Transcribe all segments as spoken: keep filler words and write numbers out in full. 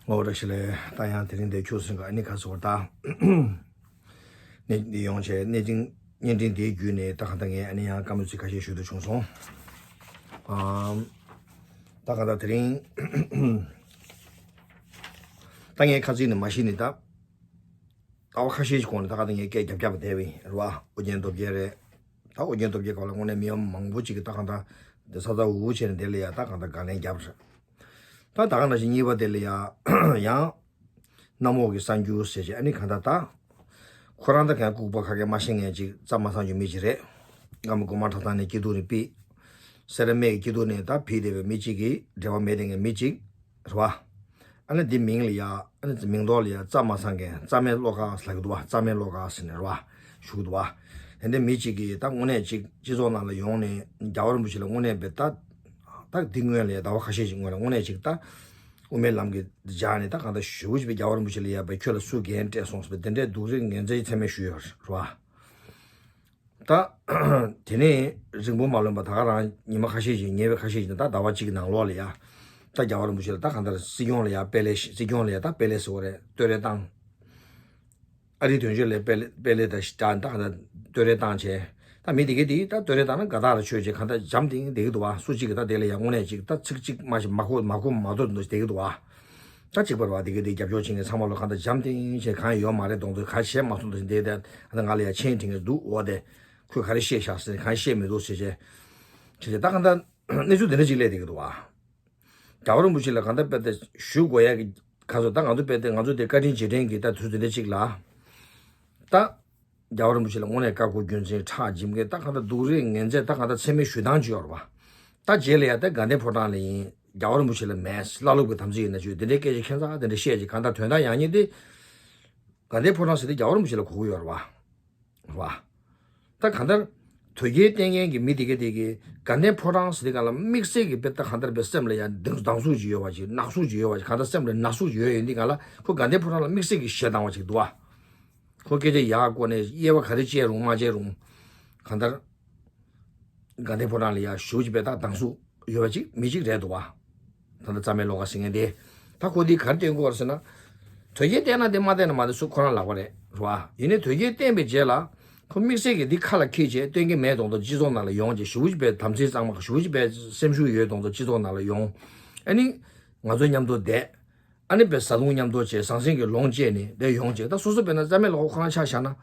ངོ་བོ་བཀྲ་ཤིས་བདེ་ལེགས། ད་ཡང་དེ་རིང་འདིར་ཁྱུག་ཟིན་ག་ཨ་ནི་ཁ་སོ་ད། ནས་འདི་ཡོང་བྱས་གནས་འདི་བརྙན་འཕྲིན་འདིའི་བརྒྱུད་ནས་ད་གང་ལྟར་ངས་ཨ་ནི་ཡང་བཀའ་མོལ་ཚིག་ཁ་ཤས་ཞུ་འདོད་བྱུང་སོང་། ཨམ། ད་གང་ལྟར་དེ་རིང་ད་ངས་ཁ་ཚིག་ནས་མ་ཤེས་ནས་ད། ཟླ་བ་ཁ་ཤས་ཤིག་གོང་ནས་ད་གང་ལྟར་ངས་སྐད་རྒྱབ་རྒྱབ་པ་བསྡད་པ་ཡིན་རེད་བ། ཨོ་རྒྱན་སྟོབས་རྒྱལ་རེད། ད་ཨོ་རྒྱན་སྟོབས་རྒྱལ་སྐབས་ལ་དངོས་གནས་མི་མང་པོ་ཅིག་གིས་ད་གང་ལྟར་འདི་ས་ཚ་འུར་འུར་བྱས་ནས་དེ་ལ་ཡ་ད་གང་ལྟར་དགག་ལན་རྒྱབ་རེད། ད་ད་ག་ནང་བཞིན་གཉིས་པ་དེ་ལ་ཡ་ཡང་གནམ་འོག་གི་གསར་འགྱུར་ཟེར་བྱས་ཨ་ནི་གང་ལྟར་ད། ཁོ་རང་ད་གང་ལྐུགས་པ་ཁ་སྐད་མ་ཤེས་མཁན་ཅིག་རྩ་མ་ཚང་རྒྱུ་མི་ཅིག་རེད། སྔ་མོ་དགོན་པ་གྲྭ་ཚང་ནས་སྐྱིད་སྡུག་ནས་ཕུད། སེ་ར་སྨད་ཀྱི་སྐྱིད་སྡུག་ནས་ད་ཕུད་བསྡད་པའི་མི་གཅིག་གིས་འབྲེལ་བ་མེད་བསྡད་མཁན་མི་གཅིག་རེད་བ། ཨ་ནི་འདི་མིང་ལ་ཡ་ཨ་ནི་མིང་ཐོག་ལ་ཡ་རྩ་མ་ཚང་མཁན་རྩ་མེད་བློ་དཀར་ཟེར་གི་འདུག་བ། རྩ་མེད་བློ་དཀར་ཟེར་ནས་རེད་བ། ཞུ་གི་འདུག་བ། དེ་འདྲའི་མི་གཅིག་གིས་ད་དངོས་གནས་ཅིག་སྤྱི་ཚོགས་ནང་ལ་ཡོང་ནས་རྒྱལ་བ་རིན་པོ་ཆེ་ལ་དངོས་གནས་པའི་ད། ད་འདི་སྔོན་ལ་ཡ་ཟླ་བ་ཁ་ཤས་ཤིག་སྔོན་ལ་དངོས་གནས་ཅིག་ད། དབུ་མའི་ལམ་གྱི་སྦྱར་ནས་ད་གང་ལྟར་ཞུ་ཞིག་པའི་རྒྱལ་བ་རིན་པོ་ཆེ་ལ་ཡ་པའི་ཁྱོད་ལ་སུ་འགན་སྤྲད་སོང་ཟེར་བའི་དེ་འདྲའི་སྡུག་རུས་ངན་ཚད་མཚན་སྨད་ཞུས་ཡོད་རེད་བ། ད། དེ་ནས་རིང་པོ་མ་ལོན་པ་ད་ག་རང་ཉི་མ་ཁ་ཤས་ཤིག་ཉེ་བའི་ཁ་ཤས་ཤིག་ད་ཟླ་བ་གཅིག་གི་ནང་ལོགས་ལ་ཡ། ད་རྒྱལ་བ་རིན་པོ་ཆེ་ལ་ད་གང་ལྟར་སྲིད་སྐྱོང་ལ་ཡ་དཔལ་ལས་སྲིད་སྐྱོང་ལ་ཡ་ད་དཔལ་ལས་ཟེར་བ་རེད་བསྟོད་ར་བཏང་། ཨ་རིའི་དོན་གཅོད་ལ་དཔལ་ལས་དཔལ་ལས་ད་ཞིག་ད་ད་གང་ལྟར་བསྟོད་ར་བཏང་བྱས། ད་མི་དེ་གས་དེ་ད་བསྟོད་ར་བཏང་ན་དགའ་ཐག་ལ་ཆོད་བྱས་གང་ལྟར་འཇམ་ཐིང་བསྡད་ཀྱི་འདུག་བ། སུ་གཅིག་གིས་ད་དེ་ལ་ཡ་དངོས་གནས་ཅིག་ད་ཚིག་གཅིག་མ་ཞིག་མ་གོ་མ་གོ་མ་ཐོས་འདུག་བསྡད་ཀྱི་འདུག་བ། ད་གཅིག་པ་རེད་བ། དེ་གས་དེ་རྒྱབ་སྐྱོར་བྱེད་མཁན་ཚང་མ་ལོ་གང་ལྟར་འཇམ་ཐིང་བྱས་གང་ཡོད་མ་རེད་མདོག་མདོག་གང་བྱས་མ་སོང་འདུག་བྱས་བསྡད་དེ་ད་ང་ལ་ཡ་མཆན་འབྲི་མཁན་འདུག་འོ་དེ། ཁོས་ག་རེ་བཤད་ཤག་ཟེར་གང་བཤད་མི་འདུག་ཟེར་བྱས། བྱས་བྱས་ད་གང་ལྟར་གནས་ཚུལ་དེ་འདྲ་ཅིག་སླེབས་བསྡད་ཀྱི་འདུག་བ། རྒྱལ་བ་རིན་པོ་ཆེ་ལ་གང་ལྟར་དཔེ་ད་ཞུ་དགོས་ཡ་གི་ག་ཚོད་ད་ང་ཚོ་དཔེ་ད་ང་ཚོ་དེ་བཀའ་དྲིན་རྗེས་དྲན་གྱི་ད་དུས་ཚོད་འདི་འདྲ་ཅིག་ལ། ད། རྒྱལ་བ་རིན་པོ་ཆེ་ལ་དངོས་གནས་བཀའ་བསྒོ་རྒྱུ་མཚན་ཁྲག་འཇིབ་མཁན་ད་གང་ལྟར་སྡུག་རུས་ངན་ཚད་ད་གང་ལྟར་མཚན་སྨད་ཞུ་སྟངས་ཅིག་ཡོད་རེད་བ། ད་རྗེས་ལ་ཡ་ད་དགའ་ལྡན་ཕོ་བྲང་ལ་ཡིན་རྒྱལ་བ་རིན་པོ་ཆེ་ལ་མེད་བླ་སློབ་ཀྱི་དམ་ཚིག་ཡིན་ན་ཆོས་འདི་འདྲའི་སྐད་ཆ་ཁྱད་མཚར་འདི་འདྲ་བཤད་ཅིག་གང་ལྟར་དོན་དག་ཡང་སྙིང་འདི། དགའ་ལྡན་ཕོ་བྲང་ཟེར་དེ་རྒྱལ་བ་རིན་པོ་ཆེ་ལ་གོ་གི་ཡོད་རེད་བ། རེད་བ། ད་གང་ལྟར། དོལ་རྒྱལ་བསྟེན་མཁན་གྱི་མི་དེ་ག་དེ་གིས་དགའ་ལྡན་ཕོ་བྲང་ཟེར་དེ་ག་ལ་དམིགས་བསལ་གྱི་དཔེ་ད་གང་ལྟར་དཔེ་སེམས་ལ་ཡང་སྡང་སྡང་ཟུག་ཅིག་ཡོད་པ་ཅིག་ནག་ཟུག་ཅིག་ཡོད་པ་ཅིག་གང་ལྟར་སེམས་ལ་ནག་ཟུག་ཅིག་ཡོད་ཡོད་འདི་ག་ལ་ཁོ་དགའ་ལྡན་ཕོ་བྲང་ལ་དམིགས་བསལ་གྱི་ཞེ་སྡང་བ་ཅིག་འདུག་བ། ཁོ་སྐད་ཆ་ཡག་བཀོད་ནས་དབྱེ་བ་ག་རེ་བཅད་རུང་མ་བཅད་རུང་། གང་ལྟར། དགའ་ལྡན་ཕོ་བྲང་ལ་ཡ་ཞུ་ཅིག་པའི་ད་སྡང་ཟུག་ཡོད་པ་ཅིག་མི་ཅིག་རེད་འདུག་བ། ད་ལྟ་རྩ་མེད་བློ་དགའ་ཟེར་མཁན་དེ། ད་ཁོ་འདི་ག་རེ་བསྟན་དགོས་རེད་ཟེར་ན། དོལ་རྒྱལ་བསྟེན་ན་དེ་མ་བསྟེན་ན་མ་བསྟེན་སུ་ཁོ་རང་ལག་པ་རེད་རེད་བ། ཡིན་ནའི་དོལ་རྒྱལ་བསྟེན་པའི་རྗེས་ལ། ཁོ་དམིགས་བསལ་གྱི་འདི་ཁ་ལ་འཁྱེར་བྱས་བསྟེན་གྱི་མེད་མདོག་མདོག་སྤྱི་ཚོགས་ནང་ལ་ཡོང་བྱས་ཞུ་ཅིག་པའི་དམ་ཚིག་གཙང་མ་ཞུ་ཅིག་པའི་སེམས་ཤུགས་ཡོད་མདོག་མདོག་སྤྱི་ཚོགས་ནང་ལ་ཡོང་། ཨ་ནི། ང་ཚོ་མཉམ་དུ་བསྡད། ཨ་ནི་པའི་བཟའ་བཏུང་མཉམ་དུ་བྱས་ཟང་ཟིང་གི་ལོངས་སྤྱད་ནས་བསྡད་ཡོང་བྱས་ད་སོ་སོ་དཔེར་ན་རྩ་མེད་ལ་ཁོ་ཁོ་རང་ཆ་བཞག་ན།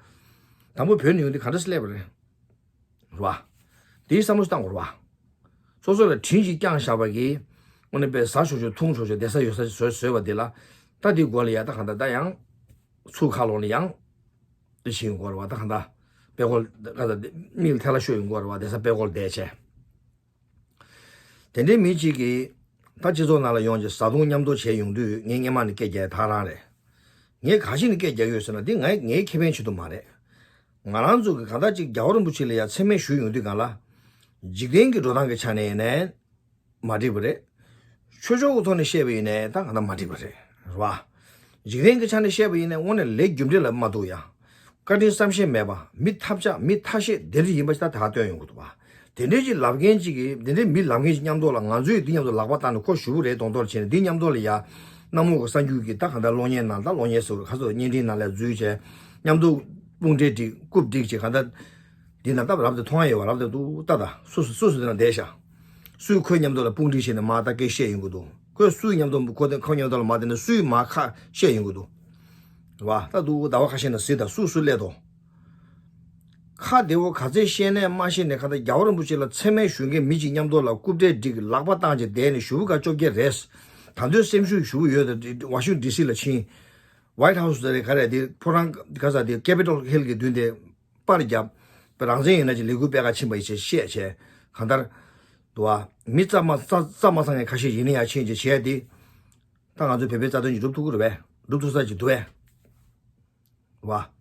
དང་པོ་བོད་ནས་ཡོང་དུས་ག་འདྲ་སེ་སླེབས་པ་རེད། རེད་བ། དེའི་བསམ་བློ་བཏང་དགོས་རེད་བ། སོ་སོ་ལ་དྲིན་ཞིག་བསྐྱངས་བཞག་པ་གིས། དངོས་གནས་དཔེ་ཟ་ཆོག་ཆོག་འཐུང་ཆོག་ཆོག་བསྡད་ས་ཡོད་ས་བཟོས་བཟོས་པ་འདི་ལ། ད་འདི་སྒོ་ལ་ཡ་ད་གང་ལྟར་ད་ཡང་། ཚུར་ཁ་ལོག་ནས་ཡང་། འདི་བྱེད་ཡོང་གི་རེད་བ་ད་གང་ལྟར། དཔེ་ཀོ་ལ་ད་གང་ལྟར་མིག་ལ་ཐལ་བ་ཤོར་ཡོང་གི་རེད་བ་བསྡད་ས་དཔེ་ཀོ་ལ་བསྡད་བྱས། དེ་འདྲའི་མི་གཅིག་གིས། ད་སྤྱི་ཚོགས་ནང་ལ་ཡོང་བྱས་བཟའ་བཏུང་མཉམ་དུ་བྱས་ཡོང་དུས་ངས་སྔས་མ་ནས་སྐད་རྒྱག་ཡ་ད་རང་རེད། ངས་ག་ཞིག་ནས་སྐད་རྒྱག་གི་ཡོད་ཟེར་ན་འདི་ངའི་ངའི་ཁེ་ཕན་ཆེད་དུ་མ་རེད། ང་རང་ཚོ་གི་གང་ལྟར་ཅིག་རྒྱལ་བ་རིན་པོ་ཆེ་ལ་ཡ་མཚན་སྨད་ཞུས་ཡོང་དུས་གང་ལ། འཇིག་རྟེན་གྱི་འགྲོ་སྟངས་ཀྱི་ཆ་ནས་ཡིན་ནའི་མ་འགྲིག་པ་རེད། ཆོས་ཕྱོགས་ཀྱི་ཐོག་ནས་བཤད་པ་ཡིན་ནའི་ད་གང་ལྟར་མ་འགྲིག་པ་རེད། རེད་བ། འཇིག་རྟེན་གྱི་ཆ་ནས་བཤད་པ་ཡིན་ནའི་དངོས་གནས་ལས་རྒྱུ་འབྲས་ལ་མ་ཐུག་ཡ། བཀའ་དྲིན་བསམ་ཤེས་མེད་པ་མི་ཐབས་ཆག་མི་ཐ་ཤལ་དེ་འདྲ་ཡིན་པ་ཞིག་ད་ད་སྟོན་ཡོང་གི་འདུག་བ། དེ་འདྲའི་ཅིག་ལབ་མཁན་ཅིག་གིས་དེ་འདྲའི་མི་ལབ་མཁན་ཅིག་མཉམ་དུ་ལ་ང་ཚོས་འདི་མཉམ་དུ་ལག་པ་བཏང་ནས་ཁོ་ཞུ་བོ་རེད་མདོག་མདོག་བྱས་ནས་འདི་མཉམ་དུ་ལ་ཡ། གནམ་འོག་གི་གསར་འགྱུར་གྱི་ད་གང་ལྟར་གློག་བརྙན་ནང་ད་གློག་བརྙན་ཟེར་བ་ག་ཚོད་བརྙན་འཕྲིན་ནང་ལ་འཛུལ་བྱས། མཉམ་དུ་དཔུང་སྒྲིག་སྒྲིག་རྐུབ་སྒྲིག་བྱས་གང་ལྟར། འདི་ན་སྟབས་རབ་ཏུ་མཐོང་ཡ་ཡོད་པ་རབ་ཏུ་འདུག་ལྟ་ད་སུ་སུ་སུ་སུ་དེ་ན་བསྡད་ཤག་སུས་ཁོའི་མཉམ་དུ་ལ་དཔུང་སྒྲིག་བྱས་ནས་མ་ད་སྐད་བཤད་ཡོང་གི་འདུག་ཁོས་སུའི་མཉམ་དུ་ཁོ་དེ་ཁོ་མཉམ་དུ་ལ་མ་དེ་ནས་སུའི་མ་ཁ་བཤད་ཡོང་གི་འདུག་བ་ད་འདུག་ཟླ་བ་ཁ་ཤས་ན་ཟི་ད་སུ་སུ་སླེབས་དོ། ཁ་བདེ་བོ་ག་ཚད་བཤད་ནས་མ་བཤད་ནས་ག་ད་རྒྱལ་བ་རིན་པོ་ཆེ་ལ་མཚན་སྨད་ཞུ་མཁན་མི་གཅིག་མཉམ་དུ་ལ་རྐུབ་སྟེགས་སྒྲིག་ལག་པ་བཏང་བྱས་བསྡད་ནས་ཞུ་བོ་ག་བཅོ་བརྒྱད་རེད། ད་དུང་སེམས་ཤུགས་ཞུ་བོ་ཡོད་ད་ཝ་ཤིང་ཌི་སི་ལ་ཕྱིན། ཝའིཊ་ཧའུ་སི་ད་རེད་ག་རེད་དེ་ཕོ་བྲང་ག་ས་དེ་ཀེ་པི་ཊལ་ཧིལ་གྱི་མདུན་དེ། པར་བརྒྱབ། རང་བཙན་ཡིན་ན་ཅིག་ལས་འགུལ་སྤེལ་ག་ཕྱིན་པ་ཡིན་ཞེས་བཤད་བྱས། གང་ལྟར། དུ་བ། མི་རྩ་མ་རྩ་རྩ་མ་ཚང་མཁན་ཁ་ཤས་ཡིན་ན་ཡང་ཕྱིན་ཅིག་བྱས་ཏེ། ད་ང་ཚོའི་བོད་པའི་རྩ་དོན་ཅིག་སྒྲུབ་ཐུབ་ཀྱི་རེད་པས། སྒྲུབ་ཐུབ་ས་ཅིག་འདུག་པས། དུ་བ།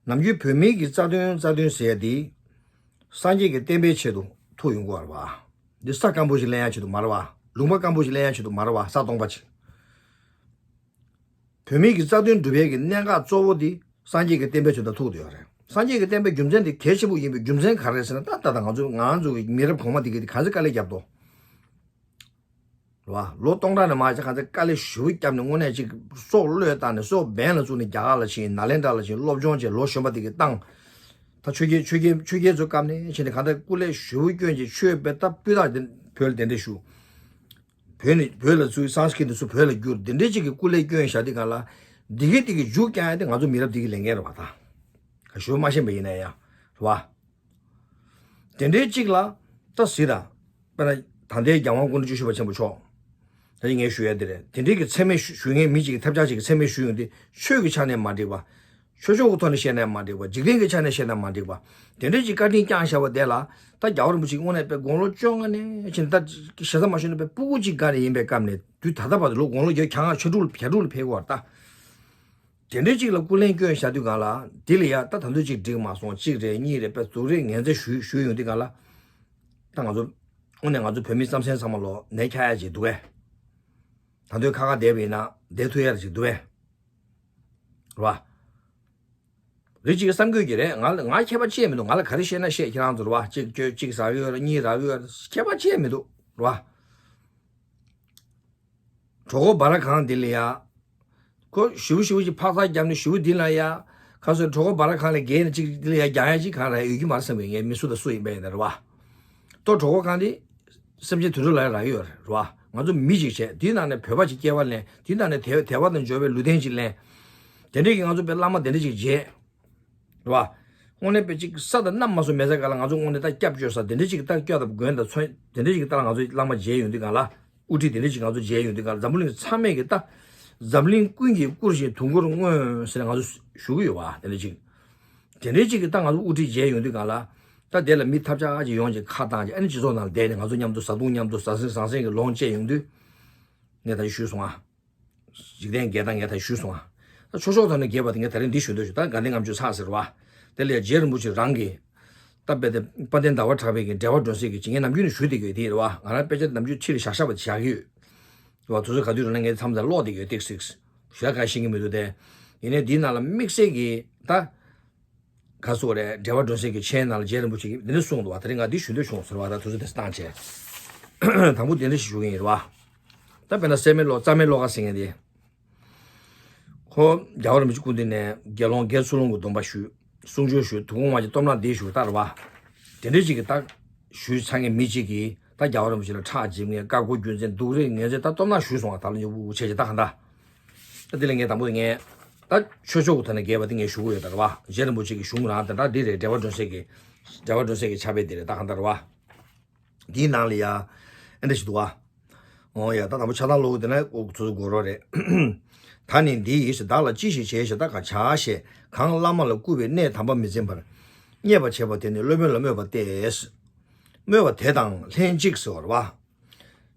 ནམ་རྒྱུན་བོད་མིའི་གི་རྩ་དོན་རྩ་དོན་ཟེར་ཡ་དེ། སངས་རྒྱས་ཀྱི་བསྟན་པའི་ཆེད་དུ་ཐུག་ཡོང་གི་ཡོད་རེད་པ། འདི་ས་སྐམ་པོ་ཞིག་ལེན་ཡ་ཆེད་དུ་མ་རེད་པ། ལུང་པ་སྐམ་པོ་ཞིག་ལེན་ཡ་ཆེད་དུ་མ་རེད་པ། ས་སྟོང་པ་ཅིག་བོད་མིའི་གི་རྩ་དོན་སྒྲུབ་ཡས་ཀྱི་གནད་འགག་གཙོ་བོ་དེ་སངས་རྒྱས་ཀྱི་བསྟན་པའི་ཆོས་དང་ཐུག་བསྡད་ཡོད་རེད། སངས་རྒྱས་ཀྱི་བསྟན་པའི་རྒྱུ་མཚན་དེ་གལ་ཆེན་པོ་ཡིན་པའི་རྒྱུ་མཚན་ག་རེ་རེད་ཟེར་ན་ད་ལྟ་ད་ང་ཚོ་ང་ཚོ་གི་མི་རབས་གོང་མ་དེ་གི་དེ་ག་ཚོད་དཀའ་ལས་བརྒྱབ་འདུག་བ། ལོ་སྟོང་ཕྲག་ནས་མར་ཅིག་གང་ཚེ་དཀའ་ལས་ཞེ་པོ་བརྒྱབ་ནས་དངོས་གནས་ཅིག་སྲོག་བློས་བཏང་ནས་སྲོག་འབེན་ལ་བཙུགས་ནས་རྒྱ་གར་ལ་ཕྱིན། ནཱ་ལེནྡྲ་ལ་ཕྱིན། སློབ་སྦྱོང་བྱས། ལོ་གཞོན་པ་དེ་གིས་བཏང་། ད་ཆོས་རྒྱལ་ཆོས་རྒྱལ་ཆོས་རྒྱལ་ཚོའི་སྐབས་ནས་ཕྱིན་ནས་གང་ལྟར་སྐུ་ལས་ཞེ་པོ་བསྐྱོན་བྱས། ཆོས་པའི་ད་སྤུས་དག་དེ་བོད་ལ་གདན་འདྲེན་ཞུ། བོད་ནས་བོད་ལ་ཚུར་སཾ་སྐྲྀ་ཏ་ཚུར་བོད་ལ་བསྒྱུར། དེ་འདྲའི་ཅིག་གི་སྐུ་ལས་བསྐྱོན་བཞག་དུས་གང་ལ། འདི་གའི་དེ་གི་མཇུག་རྒྱག་ཡ་དེ་ང་ཚོ་མི་རབས་འདི་གི་ལས་འགན་རེད་བ། ད་ག་ཞུ་མ་ཤེས་པ་ཡིན་ན་ཡང་རེད་བ། དེ་འདྲའི་ཅིག་ལ་ད་གཟིགས་དང་། དཔེར་ན་ད་ལྟའི་རྒྱལ་དབང་སྐུ་ཕྲེང་བཅུ་བཞི་པ་ཆེན་པོ་མཆོག་ད་ངས་ཞུ་ཡ་དེ་རེད། དེ་འདྲའི་གི་མཚན་སྨད་ཞུ་ཞུ་མཁན་མི་གཅིག་གིས་ཐབས་ཆག་ཅིག་གིས་མཚན་སྨད་ཞུས་ཡོང་དུས། ཆོས་ཀྱི་ཆ་ནས་མ་འགྲིག་པ། ཆོས་ཕྱོགས་ཀྱི་ཐོག་ནས་བཤད་ན་མ་འགྲིག་པ། འཇིག་རྟེན་གྱི་ཆ་ནས་བཤད་ན་མ་འགྲིག་པ། དེ་འདྲའི་ཅིག་བཀའ་དྲིན་བསྐྱངས་བཞག་པ་དེ་ལ། ད་རྒྱལ་བ་རིན་པོ་ཆེ་དངོས་གནས་དཔེ་དགུང་ལོ་བཅོ་ལྔ་ནས་ཕྱིན། ད་ཞེ་ས་མ་ཞུས་ན་དཔེ་སྤུ་གུ་ཅིག་ག་རེ་ཡིན་པའི་སྐབས་ནས། དུས་ད་ལྟ་བར་དུ་ལོ་དགུང་ལོ་བརྒྱད་གྱ་ལྔ་ཆ་དྲུག་ལ་གྱ་དྲུག་ལ་ཕེབས་ཀྱི་ཡོད་རེད་ད། དེ་འདྲའི་ཅིག་ལ་སྐུ་ལས་བསྐྱོན་བཞག་དུས་གང་ལ། འདི་ལ་ཡ་ད་ད་དུང་ཅིག་འགྲིག་མ་སོང་། གཅིག་རེད། གཉིས་རེད། དཔེ་དུག་རེད། ངན་ཚད་ཞུས་ཞུས་ཡོང་དུས་གང་ལ། ད་ང་ཚོ་དངོས་གནས་ང་ཚོ་བོད་མི་རྩམ་ཟན་ཚང་མ་ལོ་ནད་འཁྱག་ཡ་ཅིག་འདུག་གས། ད་དུང་ཁ་ཁ་བསྡད་པ་ཡིན་ན་བསྡད་ཐུབ་ཡ་ཅིག་འདུག་གས། རེད་བ། རེ་ཅིག་གིས་བསམ་དགོས་ཀྱི་རེད། ང་ལ་ང་ཁྱད་པར་ཅི་ཡང་མི་འདུག་ང་ལ་ག་རེ་བཤད་ན་བཤད། ཁྱེད་རང་ཚོ་རེད་བ། གཅིག་གཅོད་གཅིག་ཟ་གི་ཡོད་རེད། གཉིས་རག་གི་ཡོད་རེད། ཁྱད་པར་ཅི་ཡང་མི་འདུག་རེད་བ། གྲོད་ཁོག་སྦ་ར་གང་འདི་ལ་ཡ། ཁོ་ཞེ་པོ་ཞེ་པོ་ཅིག་འཕག་འཚག་བརྒྱབ་ནས་ཞེ་པོ་འདི་ལ་ཡ། ཁ་སོ་གྲོད་ཁོག་སྦ་ར་གང་ལ་བརྒལ་ནས་ཅིག་འདི་ལ་ཡ་རྒྱག་ཡ་ཅིག་གང་རེད་ཡོད་ཀྱི་མ་རེད་བསམ་གི། ངས་མི་སུ་དང་སུ་ཡིན་པ་ཡིན་ན་རེད་བ། ལྟོ་གྲོད་ཁོག་གང་དེ། སེམས་ཅན་དུད་འགྲོ་ལ་ཡང་རག་གི་ཡོད་རེད་བ། ང་ཚོ་མི་ཅིག་བྱས། དེའི་ནང་ནས་བོད་པ་ཅིག་སྐྱེ་བ་ལེན། དེའི་ནང་ནས་དད་དད་པ་དང་འབྱོར་བའི་ལུས་རྟེན་ཅིག་ལེན། དེ་འདྲས་ཀྱི་ང་ཚོ་དཔེ་བླ་མ་དེ་འདྲས་ཅིག་མཇལ། རེད་བ། དངོས་གནས་དཔེ་ཅིག་ས་དང་གནམ་མ་སོང་མེད་ཚད་ག་ལ། ང་ཚོ་དངོས་གནས་ད་སྐྱབས་བཅོལ་ས་དེ་འདྲས་ཅིག་ད་སྐྱོ་དང་མགོན་དང་མཚོན་དེ་འདྲས་ཅིག་ད་ང་ཚོ་བླ་མ་མཇལ་ཡོང་དུས་གང་ལ། དབུ་ཁྲིད་དེ་འདྲས་ཅིག་ང་ཚོ་མཇལ་ཡོང་དུས་གང་ལ། འཛམ་བུ་གླིང་ཚང་མས་ཀྱི་ད། འཛམ་གླིང་ཀུན་གྱིས་བཀུར་ཞིང་དུས་འཁོར་བསྔོས་ཟེར་ནས་ང་ཚོ་ཞུ་གི་ཡོད་བ། དེ་འདྲས་ཅིག་དེ་འདྲའི་ཅིག་གིས་ད་ང་ཚོ་དབུ་ཁྲིད་མཇལ་ཡོང་དུས་གང་ལ། ད་དེ་ལ་མི་ཐབས་ཆག་ཅིག་ཡོང་ཅིག་ཁ་བཏང་ཅིག་ཨ་ནི་སྤྱི་ཚོགས་ནང་བསྡད་ནས་ང་ཚོ་མཉམ་དུ་བཟའ་བཏུང་མཉམ་དུ་ཟ་ཟིང་ཟང་ཟིང་གི་ལོངས་སྤྱད་ཡོང་དུས། ངས་ད་ཞུས་སོང་ཨ། འཇིག་རྟེན་བརྒྱད་དང་ངས་ད་ཞུས་སོང་ཨ། ད་ཆོས་ཕྱོགས་ཐོག་ནས་རྒྱས་པ་དེ་ངས་ད་རིང་འདི་ཞུ་འདོད་བྱུང་། ད་དགའ་ལྡན་ལྔ་མཆོད་ཚར་ཟེར་བ། དེ་ལས་རྗེ་རིན་པོ་ཆེ་རང་གིས། ད་དཔེ་དེ་དཔལ་ལྡན་ཟླ་བ་གྲགས་པའི་གི་འགྲེལ་པ་སྒྲོན་གསལ་གྱི་ཇི་སྙེད་ནམ་རྒྱུན་ནས་ཞུས་བསྡད་ཡོད་དེ་རེད་བ། ང་རང་དཔེ་ཆ་ནམ་རྒྱུན་ཕྱིར་བཞག་བཞག་པ་བཞག་གི་ཡོད། རེད་བ། དུས་ཚོད་ག་དུས་རེད་ན་ངས་མཚམས་མཚམས་ཀློག་བསྡད་ཡོད། ཏིག་ཏིག་ཞེ་དྲག་ཤེས་ཀྱི་མི་འདུག་སྟེ། ཡིན་ནའི་འདིའི་ནང་ལ་དམིགས་བསལ་གྱི་ད། ག་སོགས་རེད། འགྲེལ་པ་སྒྲོན་གསལ་གྱི་མཆན་ནང་ལ་རྗེ་རིན་པོ་ཆེ་གིས་འདི་འདྲ་གསུངས་འདུག་བ། དེ་རིང་ང་འདི་ཞུ་འདོད་བྱུང་ཟེར་བ། ད་དུས་ཚོད་དེ་བཏང་བྱས། དང་པོ་འདི་འདྲ་ཞིག་ཞུ་གི་ཡིན་རེད་བ། ད་དཔེར་ན་སེ་མེད་བློ་རྩ་མེད་བློ་དགའ་ཟེར་མཁན་དེ། ཁོ་རྒྱལ་བ་རིན་པོ་ཆེ་སྐུ་མདུན་ནས་དགེ་སློང་དགེ་ཚུལ་སློང་གི་སྡོམ་པ་ཞུས། གསུང་ཆོས་ཞུས། དུག་ཁུང་མ་གྱི་སྟོབས་ནག་འདི་ཞུ་ལྟར་བ། དེ་འདྲའི་ཅིག་གི་ད་ཞུས་ཚར་མཁན་མི་གཅིག་གིས་ད་རྒྱལ་བ་རིན་པོ་ཆེ་ལ་ཁྲག་འཇིབ་མཁན། བཀའ་བསྒོ་རྒྱུ་མཚན། སྡུག་རུས་ངན་ཚད། ད་སྟོབས་ནག་ཞུས་སོང་བ། ད་ལ་ཉོ་བུ་བུ་བྱས་ཀྱི་ད་གང་ད། ད་དེ་ལས་ངས་དང་པོ་ངས་ད་ཆོས་ཕྱོགས་ཀྱི་ཐོག་ནས་རྒྱས་པ་དེ་ངས་ཞུ་གི་ཡོད་ད་རེད་བ། རྗེ་རིན་པོ་ཆེ་གི་གཞུང་རང་དེ་འདྲ་འདི་རེད། འགྲེལ་པ་སྒྲོན་གསལ་གྱི་འགྲེལ་པ་སྒྲོན་གསལ་གྱི་ཕྱག་དཔེ་འདི་རེད། ད་གང་ལྟར་བ། འདིའི་ནང་ལ་ཡ་ཨེ་འདྲ་ཞིག་འདུག་བ། འོ་ཡ། ད་དང་པོ་ཆ་ཚང་ཀློག་གི་དེ་ན་ཚོ་ཚོ་གོ་རོགས་རེད། ད་ནི་འདི་ཡིས་བདག་ལ་ཅི་ཞིག་བྱས་ཞེས་བདག་གང་བྱ་ཞེས། གང་བླ་མ་ལ་བསྐུལ་བའི་གནས་དམ་པ་མི་འཛིན་པར་བརྙས་པར་བྱེད་པ་དེ་ནི་སློབ་དཔོན་ལ་སྨོད་པ་སྟེ། སྨོད་པ་དེ་དང་ལྷན་ཅིག་ཟེར་བ།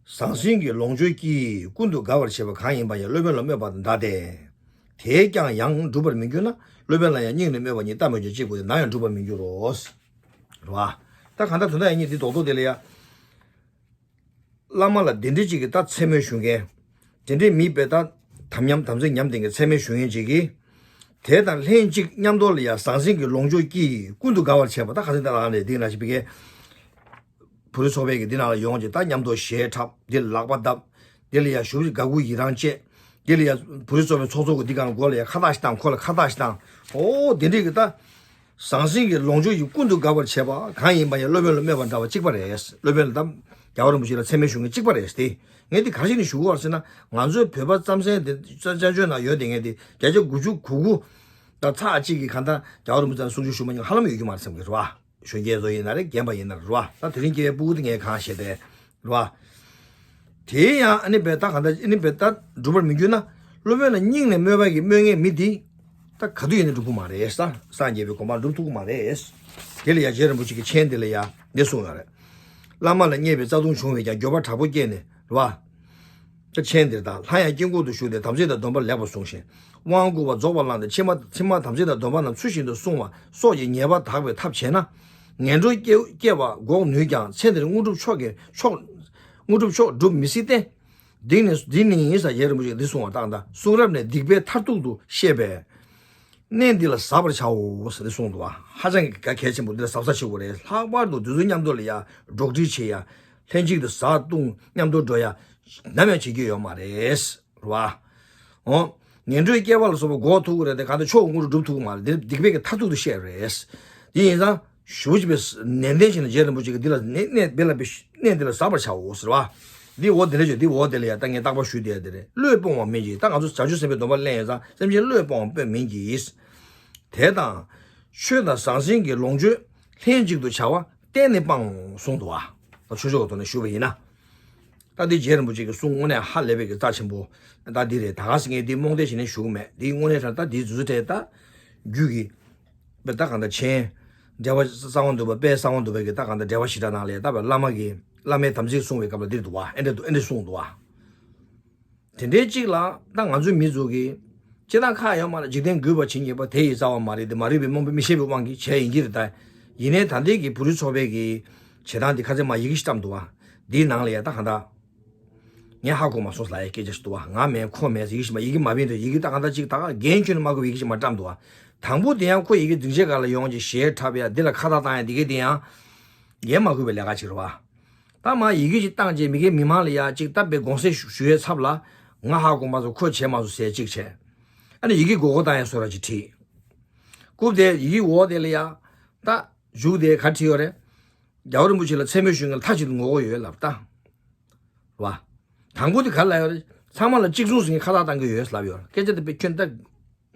ཟང་ཟིང་གི་ལོངས་སྤྱོད་ཀྱིས་ཀུན་ཏུ་དགའ་བར་བྱེད་པ་གང་ཡིན་པ་ཡང་སློབ་དཔོན་ལ་སྨོད་པ་དང་འདྲ་སྟེ། དེས་ཀྱང་ཡང་འགྲུབ་པར་མི་འགྱུར་ན། སློབ་དཔོན་ལ་ཡང་སྙིང་ནས་སྨོད་པ་ཉིད་ལྟ་མོད་ཀྱང་གཅིག་པུ་དེ་ན་ཡང་འགྲུབ་པར་མི་འགྱུར་རོ། རེད་བ། ད་གང་ལྟར་དོན་དག་ཡིན་གྱི་འདི་རྡོག་རྡོག་དེ་ལ་ཡ། བླ་མ་ལ་དེ་འདྲ་ཅིག་གི་ད་མཚན་སྨོད་ཞུ་མཁན། དེ་འདྲའི་མི་དཔེ་ད་དམ་ཉམས་དམ་ཚིག་ཉམས་ལྡན་གྱི་མཚན་སྨོད་ཞུ་མཁན་ཅིག་གིས། དེ་དང་ལྷན་ཅིག་མཉམ་དུ་ལ་ཡ་ཟང་ཟིང་གི་ལོངས་སྤྱོད་ཀྱིས་ཀུན་ཏུ་དགའ་བར་བྱེད་པ། ད་ག་ཚོད་ད་ལ་ནས་འདི་ན་ཞིག་བི་ཀའི། བུ་རི་ཚོགས་པའི་གི་འདི་ནང་ལ་ཡོང་ཅིག་ད་མཉམ་དུ་ཞལ་འཁྲབ། འདི་ལ་ལག་པ་བརྡབ། འདི་ལ་ཡ་ཞུ་བ་དགའ་མགུ་ཡི་རང་བྱེད། འདི་ལ་ཡ་བུ་རི་ཚོགས་པའི་ཚོགས་གཙོ་གི་འདི་གང་མགོ་ལ་ཡ་ཁ་བཏགས་ཤིག་བཏང་། ཁོ་ལ་ཁ་བཏགས་ཤིག་བཏང་། ཨོ་དེ་འདྲའི་གི་ད། ཟང་ཟིང་གི་ལོངས་སྤྱོད་ཀྱིས་ཀུན་ཏུ་དགའ་བར་བྱེད་པ་གང་ཡིན་པ་ཡང་སློབ་དཔོན་ལ་སྨོད་པ་འདྲ་བ་གཅིག་པ་རེད། སློབ་དཔོན་ལ་དམ་རྒྱལ་བ་རིན་པོ་ཆེ་ལ་མཚན་སྨོད་ཞུ་མཁན་གཅིག་པ་རེད་དེ། ངས་འདི་ག་རེ་བྱས་ནས་ཞུ་དགོས་བ་ཟེར་ན། ང་ཚོའི་བོད་པ་རྩམ་ཟན་དེ་བཙན་བཙན་བྱོལ་ནང་ཡོད་དེ་ངས་དེ་བརྒྱ་ཆ་དགུ་བཅུ་གོ་དགུ་དང་ཚེག་གཅིག་གིས་གང་ལྟར་རྒྱལ་བ་རིན་པོ་ཆེ་ལ་གསུང་ཆོས་ཞུ་མ་མྱོང་། ཧ་ལམ་ཡོད་ཀྱི་མ་རེད་བསམ་གི་རེད་བ། གཞོན་སྐྱེས་ཚོ་ཡིན་ན་རེད། རྒན་པ་ཡིན་ན་རེད་བ། ད་དེ་རིང་སྐྱེ་བའི་སྤུ་གུ་དེ་ངས་གང་བཤད་དེ། རེད་བ། དེ་ཡང་ཨ་ནི་བས་ད་གང་ལྟར་ཨ་ནི་བས་ད་འགྲུབ་པར་མི་འགྱུར་ན། སློབ་དཔོན་ལ་སྙིང་ནས་སྨོད་པ་གི་སྨོད་མཁན་མི་དེ། ད་ག་དུས་ཡིན་ན་འགྲུབ་ཀྱི་མ་རེད། ས་སངས་རྒྱས་པའི་གོ་འཕང་འགྲུབ་ཐུབ་ཀྱི་མ་རེད། དེ་ལ་ཡ་རྗེ་རིན་པོ་ཆེ་གི་མཆན་དེ་ལ་ཡ་འདི་གསུངས་ཡོད་རེད། བླ་མ་ལ་བརྙས་པའི་རྩ་ལྟུང་བྱུང་བས་ཀྱང་། འགྱོད་པ་དྲག་པོ་སྐྱེས་ནས་རེད་བ། ད་མཆན་འདིར་ད་སླར་ཡང་དཀྱིལ་འཁོར་དུ་ཞུགས་ཏེ་དམ་ཚིག་དང་སྡོམ་པ་ལེགས་པར་བསྲུངས་ཤིང་། དབང་བསྐུར་བ་རྫོགས་པར་བླངས་ཏེ། ཕྱི་མ་ཕྱི་མ་དམ་ཚིག་དང་སྡོམ་པ་རྣམས་ཚུལ་བཞིན་དུ་བསྲུང་བ་སོགས་ཀྱི་ཉེས་པ་དག་པའི་ཐབས་བྱས་ན། ངན་འགྲོར་སྐྱེ་སྐྱེ་བ་འགོག་ནུས་ཀྱང་། ཚེ་འདིར་དངོས་གྲུབ་མཆོག་གི་མཆོག་དངོས་གྲུབ་མཆོག་སྒྲུབ་མི་སྲིད་དེ། འདི་ནི་འདི་ནི་ཡིན་ཟེར་རྗེ་རིན་པོ་ཆེས་འདི་གསུངས་པ་དང་། ད་གསུང་རབ་ནས་སྡིག་པའི་མཐར་ཐུག་ཏུ་བཤད་པས། གནས་འདི་ལ་གཟབ་པར་བྱའོ་ཟེར་འདི་གསུངས་འདུག་བ། ཧ་ཅང་གི་གལ་ཆེན་པོ། འདི་ལ་གཟབ་གཟབ་བྱེད་དགོས་རེད། ལྷག་པར་དུ་དུས་ཚོད་མཉམ་དུ་ལ་ཡ་འགྲོགས་འདྲིས་བྱེད་ཡ། ལྷན་ཅིག་ཏུ་བཟའ་བཏུང་མཉམ་དུ་འགྲོ་ཡ། ནམ་ཡང་བྱེད་རྒྱུ་ཡོད་མ་རེད། རེད་བ། འོ། ངན་འགྲོའི་སྐྱེ་བ་ལ་སོགས་པ་འགོག་ཐུབ་ཀྱི་རེད་དེ། གང་ལྟར་ཆོས་དངོས་གྲུབ་སྒྲུབ་ཐུབ་ཀྱི་མ་རེད། འདི་སྡིག་པའི་གི་མཐར་ཐུག་ཏུ་བཤད་རེད། དེ་ཡིན་ཙང་ཞུ་ཅིག་པའི་ནན་ཏན་བྱས་ནས་རྗེ་རིན་པོ་ཆེ་གིས་འདི་ལ་གནས་གནས་འདི་ལ་གནས་འདི་ལ་གཟབ་པར་བྱའོ་ཟེར་བ། འདི་འོ་དེ་ལས་བྱོས། འདི་འོ་དེ་ལས་ཡ། ད་ངས་རྟག་པར་ཞུ་བསྡད་དེ་རེད། བློས་སྤོང་བ་མིན་གྱི། ད་ང་ཚོ་བྱང་ཆུབ་སེམས་དཔའི་སྡོམ་པ་ལེན་ཡོད་ཙང་སེམས་ཅན་བློས་སྤོང་བ་དཔེ་མིན་གྱི། དེ་དང་། ཆོས་དང་ཟང་ཟིང་གི་ལོངས་སྤྱོད་ལྷན་ཅིག་ཏུ་བྱ་བ་གཏན་ནས་སྤང་གསུངས་འདུག་བ། ད་ཆོས་ཕྱོགས་ཀྱི་ཐོག་ནས་ཞུས་པ་ཡིན་ན། ད་འདི་རྗེ་རིན་པོ་ཆེ་གི་གསུང་དངོས་གནས་ཧ་ལས་པའི་གི་རྩ་ཆེན་པོ། ད་འདི་རེད། ད་ག་ཟེ་ངས་འདི་རྨོངས་དད་བྱས་ནས་ཞུ་གི་མེད། འདི་དངོས་གནས་དྲང་ད་འདི་རྫུ་འཕྲུལ་ད་རྒྱུད་ཀྱི་དཔེ་ད་གང་ལྟར་ཆེན། འགྲེལ་པ་གསང་བ་འདུས་པ། དཔལ་གསང་བ་འདུས་པའི་གི་ད་གང་ལྟར་འགྲེལ་པ་བཞི་སྦྲགས་ནང་ལས་ད་བླ་མ་གི་བླ་མའི་དམ་ཚིག་གསུང་བའི་སྐབས་ལ་འདིར་འདུག་བ། ཨེ་འདྲ་འདུག་ཨེ་འདྲ་གསུངས་འདུག་བ། དེ་འདྲའི་གཅིག་ལ་ད་ང་ཚོའི་མི་ཚོ་གིས་སྤྱིར་བཏང་ཁ་ཡོད་མ་རེད། འཇིག་རྟེན་རྒུད་པ་ཇི་སྙེད་པ། དེ་ཡི་རྩ་བ་མ་རིག་སྟེ། མ་རིག་པའི་རྨོངས་པས་མི་ཤེས་པའི་དབང་གིས་བྱས་ཡིན་གྱི་རེད་ད། ཡིན་ནའི་ད་ལྟའི་གི་བོད་རིགས་ཚོགས་པའི་གི་བྱེད་སྟངས་འདི་ཁ་ཚན་མ་ཡི་གེ་ཞིག་བཀྲམ་འདུག་བ། འདིའི་ནང་ལ་ཡ་ད་གང་ལྟར་ངས་ཧ་གོ་མ་སོང་ལབ་ཡ་སྐད་ཆ་ཞིག་འདུག་བ། ང་མིན་ཁོ་མིན་ཡི་གེ་ཞིག་མ་ཡི་གེ་མ་བིན་རེད། ཡི་གེ་ད་གང་ལྟར་ཅིག་ད་ག་འགན་ཁྱོན་ནས་མ་དགོས་པའི་ཡི་གེ་ཞིག་མ་བཀྲམ་འདུག་བ། དང་པོ་དེ་ཡང་ཁོ་ཡི་གེ་སྡིངས་ཆའི་སྒང་ལ་ཡོང་ཅིག་གཞས་འཁྲབ་ཡ། འདི་ལ་ཁ་བཏགས་བཏང་ཡ་འདི་གའི་འདི་ཡང་འགན་མ་འཁུར་བའི་ལས་ཀ་ཅིག་རེད་བ། ད་མ་ཡི་གེ་ཅིག་བཏང་རྗེས་མི་སྒེར་མི་མང་ལ་ཡ་ཅིག་ད་དཔེ་དགོངས་སེལ་ཞུ་ཞུ་ཡའི་ཚབ་ལ། ང་ཧ་གོ་མ་སོང་། ཁོས་བྱས་མ་སོང་ཟེར་ཅིག་བྱས། ཨ་ནི་ཡི་གེ་མགོ་སྐོར་བཏང་ཡ་བཟོ་འདྲ་ཅིག་བྲིས། རྐུབ་དེ་ཡི་གེ་འོག་དེ་ལ་ཡ། ད་བཞུགས་དེ་ག་བྲིས་ཡོད་རེད། རྒྱལ་བ་རིན་པོ་ཆེ་ལ་མཚན་སྨད་ཞུ་མཁན་ལ་མཐའ་གཅིག་ཏུ་ངོ་རྒོལ་ཡོད་ལབ་ད། རེད་བ། དང་པོ་དེ་ག་ལ་ཡོད་རེད། ཚང་མ་ལ་གཅིག་མཚུངས་ཟེར་མཁན་ཁ་བཏགས་བཏང་གི་ཡོད་ལབ་ཡོད། སྐད་ཆ་དེ་དཔེ་ཁྱོན་ད།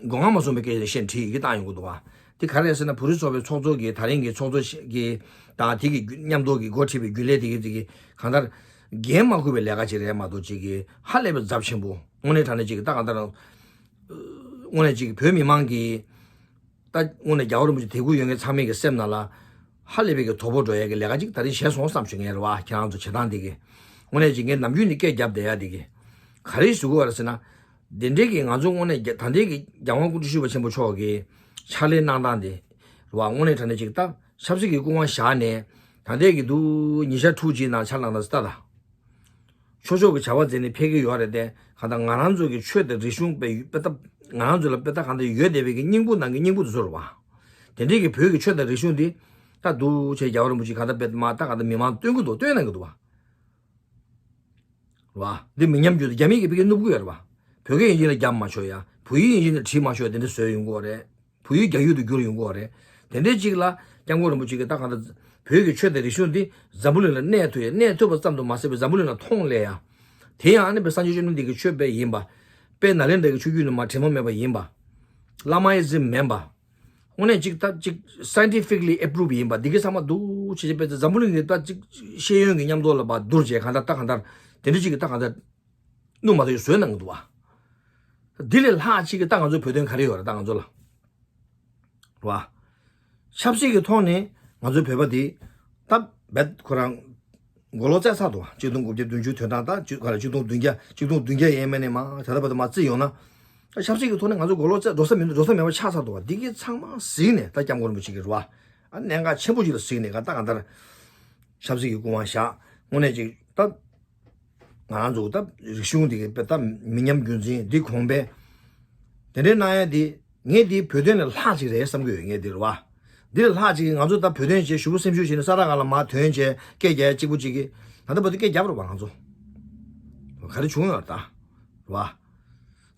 མགོ་རྔ་མ་སོང་བའི་སྐད་ཆ་བཤད་བྲིས་ཡི་གེ་བཏང་ཡོང་གི་འདུག་བ། དེ་ག་རེ་རེད་ཟེར་ན། བོད་རིགས་ཚོགས་པའི་ཚོགས་གཙོ་གིས། ད་རིང་གི་ཚོགས་གཙོ་གིས་དང་དེ་གི་མཉམ་དུ་གི་འགོ་ཁྲིད་པའི་རྒྱུན་ལས་དེ་གི་དེ་གི་གང་ལྟར་འགན་མ་འཁུར་བའི་ལས་ཀ་ཅིག་རེད་མ་གཏོགས། ཅིག་གི་ཧ་ལས་པའི་ཚབས་ཆེན་པོ། དངོས་གནས་དྲང་གནས་ཅིག་གི་ད་གང་ལྟར་དངོས་གནས་ཅིག་གི་བོད་མི་མང་གི་ད་དངོས་གནས་རྒྱལ་བ་རིན་པོ་ཆེ་དད་གུས་ཡོད་མཁན་ཚང་མའི་གི་སེམས་ནང་ལ་ཧ་ལས་པའི་གི་དོ་ཕོག་འགྲོ་ཡ་གི་ལས་ཀ་ཅིག་ད་རིང་བྱས་སོང་བསམ་བྱུང་ངས་རེད་བ། ཁྱེད་རང་ཚོ་བྱེད་སྟངས་དེ་གི་དངོས་གནས་ཅིག་ངས་ནམ་རྒྱུན་ནས་སྐད་རྒྱབ་བསྡད་ཡ་དེ་གི་ག་རེ་ཞུ་དགོས་བ་རེད་ཟེར་ན། དེ་འདྲའི་གི་ང་ཚོ་དངོས་གནས་རྒྱ་ད་ལྟའི་གི་རྒྱལ་དབང་སྐུ་ཕྲེང་བཅུ་བཞི་པ་ཆེན་པོ་མཆོག་གི་ཕྱག་ལས་གནང་སྟངས་དེ་རེད་བ། དངོས་གནས་དྲང་གནས་ཅིག་ད་ཆབ་སྲིད་ཀྱི་སྐུ་དབང་བཞག་ནས་ད་ལྟའི་གི་དུ་ཉིན་ཞག་ཕྲུགས་གཅིག་ནང་ཆ་ལངས་ན་ལྟ་ད། ཆོས་ཕྱོགས་ཀྱི་བྱ་བ་མཛད་ནས་ཕེབས་ཀྱི་ཡོད་རེད་དེ། གང་ལྟར་ང་རང་ཚོ་གི་ཆོས་དང་རིག་གཞུང་དཔེ་དཔེ་ལྟ། ང་རང་ཚོ་ལ་དཔེ་ལྟ་གང་ལྟར་ཡོད་བསྡད་པའི་གི་སྙིང་པོ་ནང་གི་སྙིང་པོ་དེ་ཚོ་རེད་བ། དེ་འདྲའི་གི་བོད་ཀྱི་ཆོས་དང་རིག་གཞུང་འདི་ད་འདུག་བྱས་རྒྱལ་བ་རིན་པོ་ཆེ་གང་ལྟར་དཔེ་མ་ད་གང་ལྟར་མི་མང་སྟོན་གི་འདུག་སྟོན་གནང་གི་འདུག་བ། རེད་བ། འདི་མི་ཉམས་རྒྱུ་དེ་རྒྱ་མི་གིས་ཕ་གིར་བསྣུབ་གི་ཡོད་རེད་བ། བོད་སྐད་ཡིན་གཅིག་ལ་རྒྱབ་མ་ཆོག་ཡ། བོད་ཡིག་ཡིན་གཅིག་ལ་བྲིས་མ་ཆོག་དེ་འདྲ་བཟོས་ཡོང་གི་ཡོད་རེད། བོད་ཡིག་རྒྱ་ཡིག་ཏུ་བསྒྱུར་ཡོང་གི་ཡོད་རེད། དེ་འདྲའི་གཅིག་ལ་སྐྱབས་མགོན་རིན་པོ་ཆེ་གིས་ད་གང་ལྟར་བོད་ཀྱི་ཆོས་དང་རིག་གཞུང་འདི་འཛམ་བུ་གླིང་ལ་གནས་ཐུབ་ཡ། གནས་ཐུབ་པ་ཙམ་དུ་མ་ཟད་པའི་འཛམ་བུ་གླིང་ལ་མཐོང་སླེབས་ཡ། དེ་ཡང་ཨ་ནི་དཔེ་སངས་རྒྱས་བཅོམ་ལྡན་འདས་ཀྱི་ཆོས་དཔེ་ཡིན་པ། དཔེ་ནཱ་ལེནྡྲ་གི་ཆོས་བརྒྱུད་ནས་མར་དྲི་མ་མེད་པ་ཡིན་པ། བླ་མའི་ཟིན་མིན་པ། དངོས་གནས་ཅིག་ད་ཅིག་scientifically approved ཡིན་པ། འདི་གི་ཚང་མ་འདུག་བྱས་བྱས་དཔེ་འཛམ་བུ་གླིང་གི་ད་ཅིག་ཤེས་ཡོན་གྱི་མཉམ་དུ་ལ་བ་བསྡུར་བྱས་གང་ལྟར་ད་གང་ལྟར་དེ་འདྲ་ཅིག་གི་ད་གང་ལྟར་བསྣུབས་མ་ཐུབ་ཡ་བཟོས་གནང་གི་འདུག་བ། འདི་ལས་ལྷག་ཅིག་གི་ད་ང་ཚོའི་བོད་དོན་ག་རེ་ཡོད་རེད་ད་ང་ཚོ་ལ། རེད་བ། ཆབ་སྲིད་ཀྱི་ཐོག་ནས་ང་ཚོའི་བོད་པ་འདི་ད་རྦད་ཁོ་རང་མགོ་ལོག་བཙལ་ཚར་འདུག་བ། གཅིག་སྟོང་དགུ་བརྒྱ་བདུན་ཅུ་དོན་གྲངས་ད་གཅིག་ག་ལ་གཅིག་སྟོང་བདུན་བརྒྱ་གཅིག་སྟོང་བདུན་བརྒྱ་ཡས་མས་ནས་མ་ད་ལྟ་བར་དུ་མ་བརྩིས་ཡོང་ན། ད་ཆབ་སྲིད་ཀྱི་ཐོག་ནས་ང་ཚོ་མགོ་ལོག་བཙལ་འགྲོ་ས་མེད་འགྲོ་ས་མེད་པ་ཆགས་ཚར་འདུག་བ། འདི་གའི་ཚང་མ་གཟིགས་ནས་ད་སྐྱབས་མགོན་རིན་པོ་ཆེ་གིས་རེད་བ། ཨ་གནད་འགག་ཆེན་པོ་ཅིག་ལ་གཟིགས་ནས་ག་ད་ག་ད་ཆབ་སྲིད་ཀྱི་སྐུ་དབང་བཞག་དངོས་གནས་ཅིག་ད། ང་རང་ཚོ་ད་རིག་གཞུང་འདི་གི་དཔེ་ད་མི་ཉམས་རྒྱུན་འཛིན་འདི་གོང་འཕེལ། དེ་འདྲའི་གནང་ཡ་འདི་ངས་འདི་བོད་དོན་ལས་ལྷག་ཅིག་རེད་བསམ་གྱི་ཡོད་ངས་འདི་རེད་བ། འདི་ལས་ལྷག་ཅིག་ང་ཚོ་ད་བོད་དོན་བྱས་ཞུ་བོ་སེམས་ཤུགས་བྱས་ནས་ས་ར་ག་ལ་མར་ཐོན་བྱས་སྐད་རྒྱག་ཡ་གཅིག་པུ་གཅིག་གིས་ད་ལྟ་བར་དུ་སྐད་རྒྱབ་རེད་བ་ང་ཚོ། ག་རེ་བྱུང་ཡོད་རེད་ད། རེད་བ།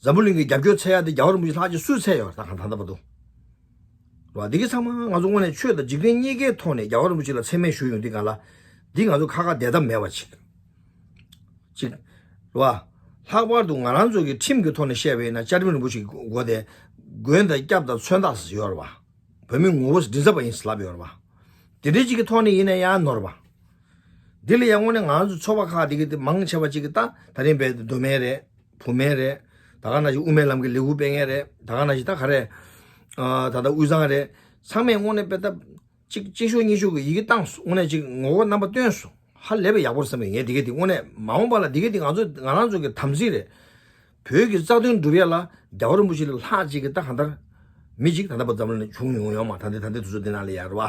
འཛམ་བུ་གླིང་གི་རྒྱབ་སྐྱོར་འཚོལ་ཡ་འདི་རྒྱལ་བ་རིན་པོ་ཆེ་ལྷག་ཅིག་སུས་འཚོལ་ཡོད་རེད་ད་གང་ད་ལྟ་བར་དུ། རེད་བ། འདི་གི་ཚང་མ་ང་ཚོ་དངོས་གནས་ཆོས་དང་འཇིག་རྟེན་གཉིས་ཀའི་ཐོག་ནས་རྒྱལ་བ་རིན་པོ་ཆེ་ལ་མཚན་སྨད་ཞུ་ཡོང་འདི་གང་ལ། འདི་ང་ཚོ་ཁ་ཁ་བསྡད་ཐབས་མེད་པ་ཅིག་ཅིག་རེད་བ། ལྷག་པར་དུ་ང་རང་ཚོ་གི་ཁྲིམས་ཀྱི་ཐོག་ནས་བཤད་པ་ཡིན་ན་བཅའ་ཁྲིམས་རིན་པོ་ཆེ་གི་སྒོ་དེ། མགོན་དང་སྐྱབས་དང་མཚོན་རྟགས་ཟེར་ཡོད་རེད་བ། བོད་མི་ངོ་བོ་མགྲིན་ཚབ་པ་ཡིན་ཟེར་ལབ་ཡོད་རེད་བ། དེ་འདྲའི་ཅིག་གི་ཐོག་ནས་ཡིན་ན་ཡང་ནོར་བ། འདི་ལ་ཡང་དངོས་གནས་ང་ཚོ་ཚོགས་པ་ཁག་དེ་གི་དེ་མང་ཆེ་བ་ཅིག་གི་ད་ད་རིང་བས་མདོ་སྨད་རེད། བུ་སྨད་རེད། ད་ག་ནང་བཞིན་དབུ་མའི་ལམ་གྱི་ལས་འགུལ་སྤེལ་མཁན་རེད། ད་ག་ནང་བཞིན་ད་ག་རེད། ཨ་ད་ལྟ་དབུས་གཙང་རེད། ཚང་མས་དངོས་གནས་དཔེ་ད། གཅིག་གཅིག་ཤོག་གཉིས་ཤོག་གི་ཡི་གེ་བཏང་སོང་། དངོས་གནས་གཅིག་ངོ་རྒོལ་རྣམ་པ་བཏོན་སོང་། ཧ་ལས་པའི་ཡག་པོ་རེད་བསམ་གི་ངས་དེ་ག་དེ་དངོས་གནས་མ་འོངས་པ་ལ་དེ་ག་དེ་ང་ཚོ་ང་རང་ཚོ་གི་དམ་ཚིག་རེད། བོད་ཀྱི་རྩ་དོན་སྒྲུབ་ཡ་ལ་རྒྱལ་བ་རིན་པོ་ཆེ་ལས་ལྷག་ཅིག་གི་ད་གང་ལྟར་མི་གཅིག་ད་ལྟ་བར་འཛམ་གླིང་ལ་བྱུང་མྱོང་ཡོད་མ་ད་ལྟ་ད་ལྟའི་དུས་ཚོད་འདི་ནང་ལ་ཡ་རེད་བ།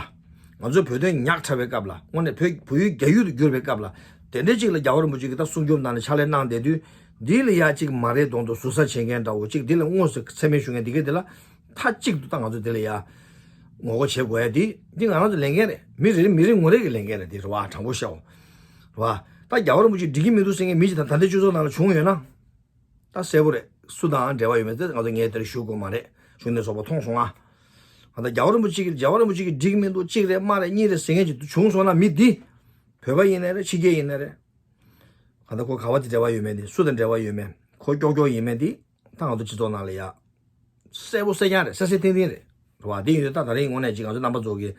ང་ཚོ་བོད་དོན་ཉག་ཕྲ་བའི་སྐབས་ལ་དངོས་གནས་བོད་བོད་ཡིག་རྒྱ་ཡིག་ཏུ་བསྒྱུར་བའི་སྐབས་ལ་དེ་འདྲའི་ཅིག་ལ་རྒྱལ་བ་རིན་པོ་ཆེ་གིས་ད་སྲུང་སྐྱོབ་གནང་ནས་ཕྱག་ལས་གནང་བསྡད་དུས་འདི་ལ་ཡ་ཅིག་མ་རེད་མདོག་མདོག་ཟུར་ཟ་བྱེད་མཁན་འདྲ་བོ་ཅིག་འདི་ལ་དངོས་སུ་མཚན་སྨད་ཞུ་མཁན་འདི་ག་འདི་ལ། མཐའ་གཅིག་ཏུ་ད་ང་ཚོ་འདི་ལ་ཡ། ངོ་རྒོལ་བྱེད་དགོས་ཡ་འདི་འདི་ང་རང་ཚོ་ལས་འགན་རེད། མི་རེ་རེ་མི་རེ་ངོ་རེ་གི་ལས་འགན་རེད་འདི་རེད་བ། དྲང་པོ་བཤད་འོ། རེད་བ། ད་རྒྱལ་བ་རིན་པོ་ཆེ་འགྲིག་གི་མི་འདུག་ཟེར་མཁན་མི་ཞིག་ད་ད་ལྟའི་སྤྱི་ཚོགས་ནང་ལ་བྱུང་ཡོད་ན། ད་གསལ་པོ་རེད། སུ་དང་འབྲེལ་བ་ཡོད་མེད་དེ་ང་ཚོ་ངས་དེར་ཞུ་དགོས་མ་རེད། གཞུང་ནས་སོགས་པ་མཐོང་སོང་ང་། ད་ལྟ་རྒྱལ་བ་རིན་པོ་ཆེ་གི་རྒྱལ་བ་རིན་པོ་ཆེ་གི་འགྲིག་གི་མི་འདུག་གཅིག་རེད་མ་རེད་གཉིས་རེད་ཟེར་མཁན་ཅིག་བྱུང་སོང་ན་མི་འདི། བོད་པ་ཡིན་ནའི་རེད་ཕྱི་རྒྱལ་ཡིན་ནའི་རེད། ད་ལྟ་ཁོ་ག་བ་དེ་འབྲེལ་བ་ཡོད་མེད་དེ་སུ་དང་འབྲེལ་བ་ཡོད་མེད་ཁོ་ཀྱོག་ཀྱོག་ཡིན་མེད་དེ། ད་ང་ཚོ་སྤྱི་ཚོགས་ནང་ལ་ཡ། གསལ་པོ་གསལ་རྐྱང་རེད་གསལ་གསལ་ཐིང་ཐིང་རེད། རེད་བ། དེ་ཡིན་དུས་ད་ད་རིང་དངོས་གནས་ཅིག་ང་ཚོ་རྣམ་པ་ཚོ་གི།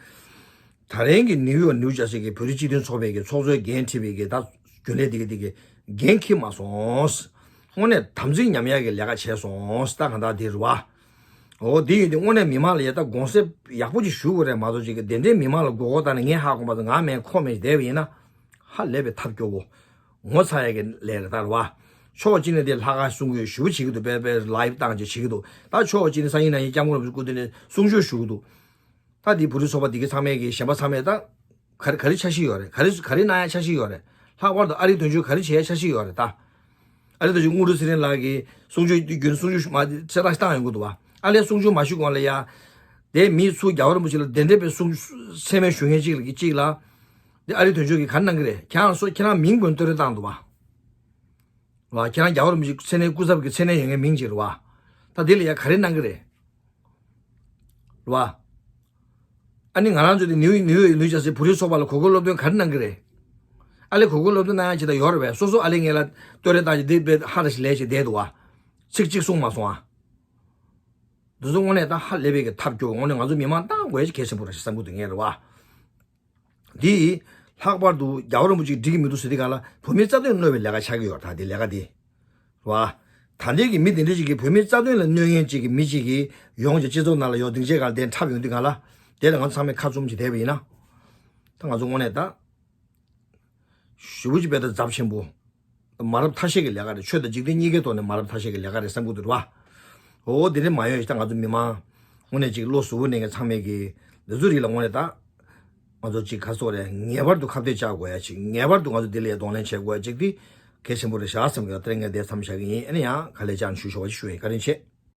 ད་རིང་གི་ནིའུ་ཡོག་ནིའུ་ཇར་སི་གི་བོད་རིགས་སྤྱི་མཐུན་ཚོགས་པའི་གི་ཚོགས་གཙོའི་འགན་འཁྲི་བའི་གི་ད་རྒྱུན་ལས་དེ་གི་དེ་གི་འགན་འཁྱེར་མ་སོང་། དངོས་གནས་དམ་ཚིག་ཉམས་ཡག་གི་ལས་ཀ་བྱས་སོང་ད་གང་ལྟར་དེ་རེད་བ། འོ་དེ་ཡིན་དུས་དངོས་གནས་མི་མང་ལ་ཡ་ད་དགོངས་སེལ་ཡག་པོ་ཅིག་ཞུ་དགོས་རེད་མ་གཏོགས་ཅིག་གི་དེ་འདྲའི་མི་མང་ལ་མགོ་སྐོར་བཏང་ནས་ངས་ཧ་གོ་མ་སོང་ང་མེད་ཁོ་མེད་བསྡད་པ་ཡིན་ན། ཧ་ལས་པའི་ཐབས་སྐྱོ་བོ། ངོ་ཚ་ཡ་གི་ལས་རེད་ད་རེད་བ། ཕྱོགས་གཅིག་ནས་དེ་ལྷག་དཀར་གསུང་གི་ཞུ་བ་བྱེད་ཀྱི་འདུག་དཔེ་དཔེ་ལའེ་བྷི་བཏང་བྱས་བྱེད་ཀྱི་འདུག་ད་ཕྱོགས་གཅིག་ནས་སང་ཉིན་གནངས་ཉིན་སྐྱབས་མགོན་རིན་པོ་ཆེ་སྐུ་མདུན་ནས་གསུང་ཆོས་ཞུ་གི་འདུག་ད་དེ་བོད་རིགས་ཚོགས་པ་དེ་གའི་ཚང་མས་ཀྱི་གཞན་པ་ཚང་མས་ད་ག་རེ་ག་རེ་འཆར་གཞི་ཡོད་རེད། ག་རེ་ག་རེ་གནང་ཡ་འཆར་གཞི་ཡོད་རེད། ལྷག་པར་དུ་ཨ་རིའི་དོན་གཅོད་ག་རེ་བྱེད་ཡ་འཆར་གཞི་ཡོད་རེད་ད། ཨ་རིའི་དོན་གཅོད་དངུལ་ཧྲི་ཚེ་རིང་ལགས་ཀྱིས་གསུང་ཆོས་དེ་རྒྱུན་གསུང་ཆོས་མ་གསལ་བསྒྲགས་ཤིག་བཏང་ཡོང་གི་འདུག་བ། ཨ་ལས་གསུང་ཆོས་མ་ཞུས་གོང་ལ་ཡ། དེ་མི་ཚུར་རྒྱལ་བ་རིན་པོ་ཆེ་ལ་གདན་འདྲེན་པའི་གསུང་མཚན་སྨད་ཞུ་མཁན་གཅིག་ལ་གཅིག་ལ། དེ་ཨ་རིའི་དོན་གཅོད་ཀྱིས་ག་རེ་གནང་གི་རེད། ཁྱེད་རང་ཚོ་ཁྱེད་རང་མིང་དགོན་བསྟོད་ར་བཏང་འདུག་བ། བ། ཁྱེད་རང་རྒྱལ་བ་རིན་པོ་ཆེ་མཚན་གནས་སྐུ་ཚབ་ཀྱི་མཚན་གནས་ཡོད་མཁན་མིང་ཅིག་རེད་བ། ད་དེ་ལ་ཡ་ག་རེ་གནང་གི་རེད། རེད་བ། ཨ་ནི་ང་རང་ཚོ་དེ་ནིའུ་ནིའུ་ཡོག་ནིའུ་ཇར་སི་བོད་རིགས་ཚོགས་པ་ལ་གོ་སྐབས་སློབ་སྟོན་ག་རེ་གནང་གི་རེད། ཨ་ལས་གོ་སྐབས་སློབ་སྟོན་གནང་ཡ་ཅིག་ད་ཡོད་རེད་བས། སོ་སོ་ཨ་ལས་ངེད་ལ་བསྟོད་ར་བཏང་ཅིག་དེ་དཔེ་ཧ་ར་ཞིག་ལས་ཅིག་བསྡད་འདུག་བ། ཚིག་གཅིག་གསུངས་མ་སོང་ཨ། འདི་ཚོ་དངོས་གནས་ད་ཧ་ལས་པའི་གི་ཐབས་སྐྱོ་བོ་དངོས་གནས་ང་ཚོ་མི་མང་ཏང་དགོས་ཡ་ཅིག་གལ་ཆེན་པོ་རེད་ཞེས་བསམ་གྱི་འདུག་ངས་རེད་བ། འདི། ལྷག་པར་དུ་རྒྱལ་བ་རིན་པོ་ཆེ་འགྲིག་གི་མི་འདུག་ཟེར་དུས་གང་ལ་བོད་མིའི་རྩ་དོན་གནོད་པའི་ལས་ཀ་ཆགས་ཀྱི་ཡོད་རེད་ད་འདི་ལས་ཀ་འདི། རེད་བ། ད་ལྟའི་གི་མི་དེ་འདྲ་ཅིག་གིས་བོད་མིའི་རྩ་དོན་ལ་གནོད་མཁན་ཅིག་གི་མི་ཅིག་གིས་ཡོང་ཅིག་སྤྱི་ཚོགས་ནང་ལ་ཡོང་སྡིངས་ཆའི་སྒང་ལ་དེ་འཁྲབ་ཡོང་དུས་གང་ལ། དེ་ལ་ང་ཚོ་ཚང་མས་ཁ་བཙུམ་ཅིག་བསྡད་པ་ཡིན་ན། ད་ང་ཚོ་དངོས་གནས་ད། ཞེ་པོ་ཅིག་དཔེ་ད་ཚབས་ཆེན་པོ། མ་རབས་ཐ་ཤལ་གྱི་ལས་ཀ་རེད། ཆོས་དང་འཇིག་རྟེན་གཉིས་ཀའི་ཐོག་ནས་མ་རབས་ཐ་ཤལ་གྱི་ལས་ཀ་རེད་བསམ་གྱི་འདུག་རེད་བ། འོ་དེ་འདྲ་མ་ཡོང་ཞིག་ད་ང་ཚོ་མི་མང་། དངོས་གནས་ཅིག་བློ་གཟུ་བོ་གནས་མཁན་ཚང་མས་ཀྱི། འདི་ཚོ་རིགས་ལ་དངོས་གནས་ད། ང་ཚོ་ཅིག་ག་སོགས་རེད། ངེས་པར་དུ་ཁ་གཏད་བཅག་དགོས་ཡ་ཅིག་ངེས་པར་དུ་ང་ཚོ་འདི་ལ་གདོང་ལེན་བྱེད་དགོས་ཡ་ཅིག་དེ། གལ་ཆེན་པོ་རེད་ཤག་བསམ་གྱི་ཡོད། དེ་རིང་ངས་འདིར་མཚམས་བཞག་གི་ཡིན། ཨ་ནི་ཡང་ག་ལེ་ཅང་ཞུ་ཞོར་བ་ཅིག་ཞུ་ཡིན། བཀའ་དྲིན་ཆེ།